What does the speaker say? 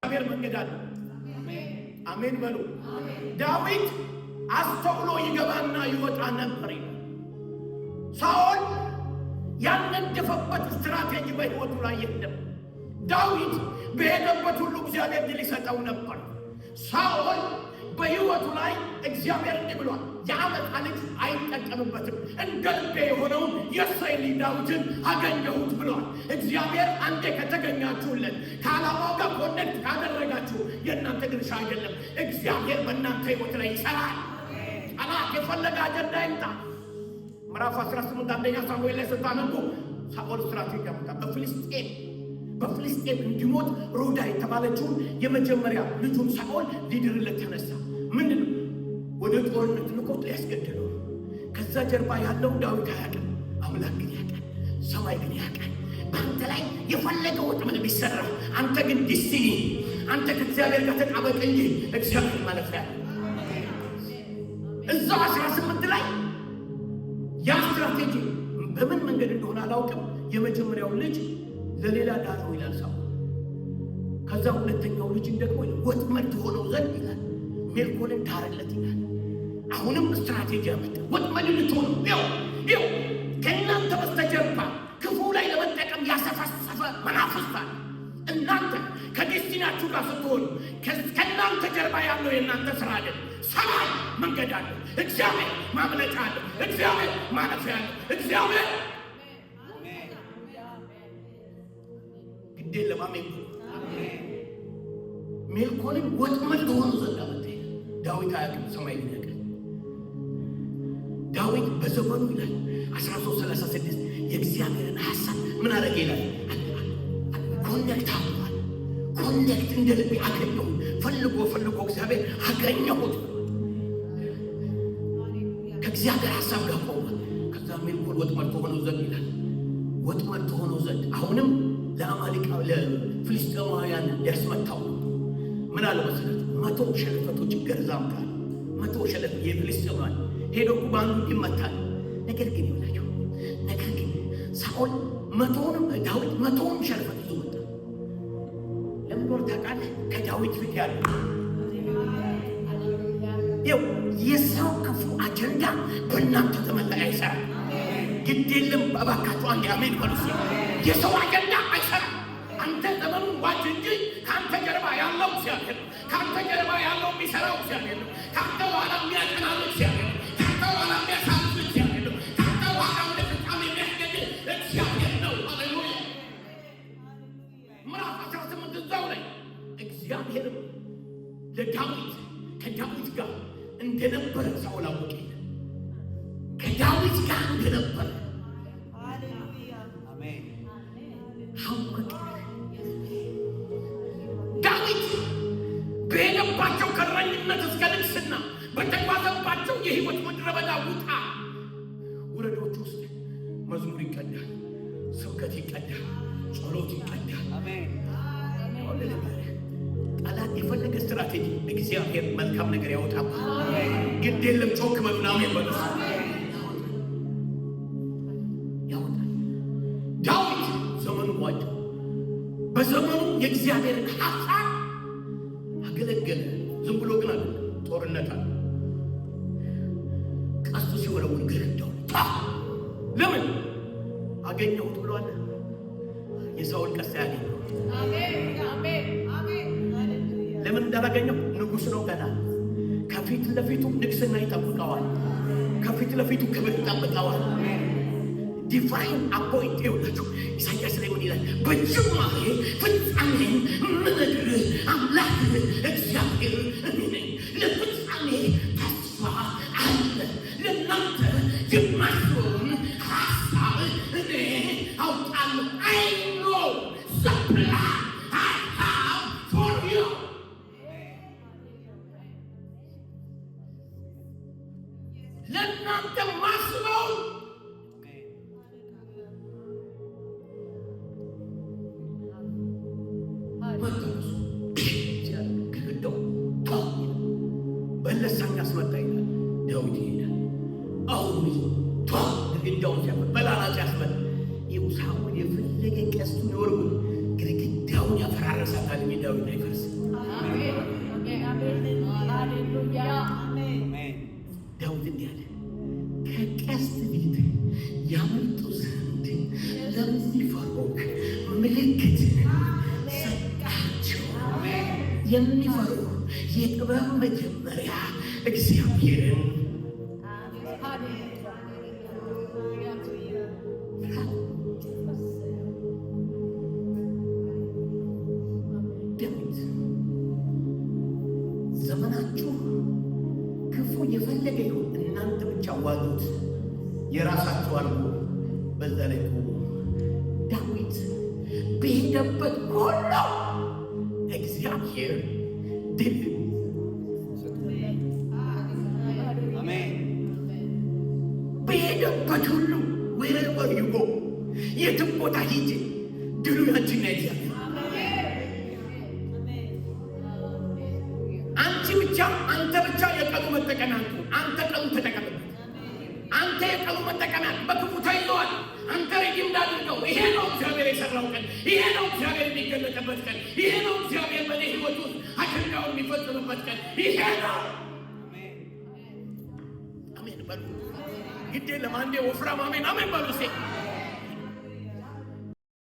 እግዚአብሔር መንገድ አለ። አሜን በሉ። ዳዊት አስተውሎ ይገባና ይወጣ ነበር ይላል። ሳኦል ያልነደፈበት ስትራቴጂ በሕይወቱ ላይ የለም። ዳዊት በሄደበት ሁሉ እግዚአብሔር ድል ይሰጠው ነበር። ሳኦል በሕይወቱ ላይ እግዚአብሔር እንዲህ ብሏል፣ የአመፃ ልጅ አይጠቀምበትም፣ እንደ ልቤ የሆነውን የእሴይ ልጅ ዳዊትን አገኘሁት ብሏል። እግዚአብሔር አንዴ ከተገኛችሁለት፣ ከዓላማው ጋር connect ካደረጋችሁ የእናንተ ድርሻ አይደለም። እግዚአብሔር በእናንተ ሕይወት ላይ ይሰራል። ጠላት የፈለገ አጀንዳ ይምጣ። ምዕራፍ 18 አንደኛ ሳሙኤል ላይ ስታነቡ ሳኦል ስትራቴጂ ያመጣ። በፍልስጤም እንዲሞት ሮዳ የተባለችውን የመጀመሪያ ልጁን ሳኦል ሊድርለት ተነሳ። ምንድን ነው? ወደ ጦርነት ልኮት ሊያስገድለው። ከዛ ጀርባ ያለው ዳዊት አያውቅም፣ አምላክ ግን ያውቃል፣ ሰማይ ግን ያውቃል። በአንተ ላይ የፈለገ ወጥመድ ቢሰራ አንተ ግን destiny፣ አንተ ከእግዚአብሔር ጋር ተጣበቅ እንጂ እግዚአብሔር ማለፊያ እዛው 18 ላይ ያ ስትራቴጂ በምን መንገድ እንደሆነ አላውቅም። የመጀመሪያው ልጅ ለሌላ ዳረው ይላል ሳኦል። ከዛ ሁለተኛው ልጅን ደግሞ ወጥመድ ትሆነው ዘንድ ይላል ሜልኮልን ዳረለት ይላል። አሁንም ስትራቴጂ አመጣ። ወጥመድ ልትሆነው ይው ከእናንተ በስተጀርባ ክፉ ላይ ለመጠቀም ያሰፈሰፈ መናፍስት አለ። እናንተ ከ destiny ያችሁ ጋር ስትሆኑ ከእናንተ ጀርባ ያለው የእናንተ ስራ አይደለም። ሰማይ መንገድ አለው። እግዚአብሔር ማምለጫ አለው። እግዚአብሔር ማለፊያ አለው። እግዚአብሔር ግዴ ለማሜን ሜልኮልን ወጥመድ ትሆኑ ዘንድ አመጣ። ዳዊት አያውቅም፣ ሰማይ ግን ያውቃል። ዳዊት በዘመኑ ይላል 1336 የእግዚአብሔርን ሀሳብ ምን አደረገ ይላል? Connect አድርጓል። Connect እንደ ልቤ አገኘሁት። ፈልጎ ፈልጎ እግዚአብሔር አገኘሁት። ከእግዚአብሔር ሀሳብ ጋር ቆሟል። ከዛ ሜልኮል ወጥመድ ትሆነው ዘንድ ይላል፣ ወጥመድ ትሆነው ዘንድ አሁንም ለአማሌቃ ለፍልስጤማውያን ሊያስመታው ነው። ምን አለ መሰላችሁ? 100 ሸለፈቶች ገርዛ አምጣ። 100 ሸለፈት የፍልስጤማውያን ሄዶ እኮ በአንዱ ይመታል። ነገር ግን ይላቸው ነገር ግን ሳኦል 100ውንም ዳዊት 100ውንም ሸለፈት ይዞ መጣ። ለምን እንደሆነ ታውቃለህ? ከዳዊት ፊት ያለው ይኸው የሰው ክፉ አጀንዳ በእናንተ ዘመን ላይ አይሰራም። ግድ የለም እባካችሁ አንድ አሜን በሉ። የሰው አጀንዳ አይሰራም። አንተ ዘመኑን ዋጅ እንጂ ከአንተ ጀርባ ያለው እግዚአብሔር ነው። ከአንተ ጀርባ ያለው የሚሰራው እግዚአብሔር ነው። ከአንተ በኋላ የሚያቀናል እግዚአብሔር ነው። ከአንተ በኋላ የሚያሳልፍ እግዚአብሔር ነው። ከአንተ በኋላ ወደ ፍጻሜ የሚያስገድል እግዚአብሔር ነው። ሃሌሉያ። ምዕራፍ 18 እዛው ላይ እግዚአብሔርም ለዳዊት ከዳዊት ጋር እንደነበረ ሳኦል አወቀ። ከዳዊት ጋር እንደነበረ አወቀ። ዳዊት በሄደባቸው ከእረኝነት እስከ ንግስና በተጓዘባቸው የህይወት ምድረ በዳ ውጣ ውረዶች ውስጥ መዝሙር ይቀዳል፣ ስብከት ይቀዳል፣ ጸሎት ይቀዳል። ጠላት የፈለገ ስትራቴጂ እግዚአብሔር መልካም ነገር ያወጣባል። ግድ የለም ጮክ በሉና አሜን በሉ። ያወጣል። ዳዊት ዘመኑ ዋጀው። በዘመኑ የእግዚአብሔርን ሀሳብ አገለገለ። ዝም ብሎ ግን አለ ጦርነት አለ። ቀስቱ ሲወረውር ግድግዳው ለምን አገኘሁት ብሏል። የሳኦል ቀስት አያገኘው። ለምን እንዳላገኘው? ንጉሥ ነው ገና። ከፊት ለፊቱ ንግስና ይጠብቀዋል። ከፊት ለፊቱ ክብር ይጠብቀዋል። Divine appoint ይኸውላችሁ ኢሳያስ ላይ ምን ይላል? በጅማሬ ፍጻሜን ምነግርህ አምላክህ እግዚአብሔር እኔ ነኝ። ለፍጻሜ ተስፋ አለ። ለእናንተ የማስበውን ሀሳብ እኔ አውቃለሁ። I know the plan I have for you። ለእናንተ ማስበውን መተሱ ግድግዳው በለሳኝ አስመጣ ይላል። ዳዊት ይሄዳል። አሁን ይዞ ግድግዳውን ሲያፈ በላላጭ ያስመጣ። ይኸው ሳሙኤል የፈለገ ቀስቱን ይወርውር ግድግዳውን ያፈራረሳታል እንጂ ዳዊት አይፈርስም። ዳዊት እንዲህ አለ፣ ከቀስት ፊት ያመልጡ ዘንድ ለሚፈሩህ ምልክትን ሰጣቸው። የሚፈሩ የጥበብ መጀመሪያ እግዚአብሔርን ፍራት። ዳዊት፣ ዘመናችሁ ክፉ የፈለገ ይሁን፣ እናንተ ብቻ ዋጁት፣ የራሳችሁ አድርጉ፣ በዛ ላይ ቆሙ። ዳዊት በሄደበት ሁሉ እግዚአብሔር ድል አሜን። በሄደበት ሁሉ፣ wherever you go፣ የትም ቦታ ሂጂ፣ ድሉ ያንቺና የእግዚአብሔር። አንቺ ብቻ፣ አንተ ብቻ የቀኑ መጠቀሚያ አትሁን። አንተ ቀኑ ተጠቀምበት። አንተ የቀኑ መጠቀሚያ በክፉ ተይዘዋል። አንተ ready እንዳድርገው። ይሄ ነው እግዚአብሔር የሰራው ቀን። ይሄ ነው እግዚአብሔር የሚገለጥበት ቀን። ይሄ ነው እግዚአብሔር በእኔ ሕይወት ውስጥ አጀንዳውን የሚፈጽምበት ቀን። ይሄ ነው። አሜን በሉ። ግድ የለም፣ አንዴ ወፍራም አሜን አሜን በሉ እስኪ።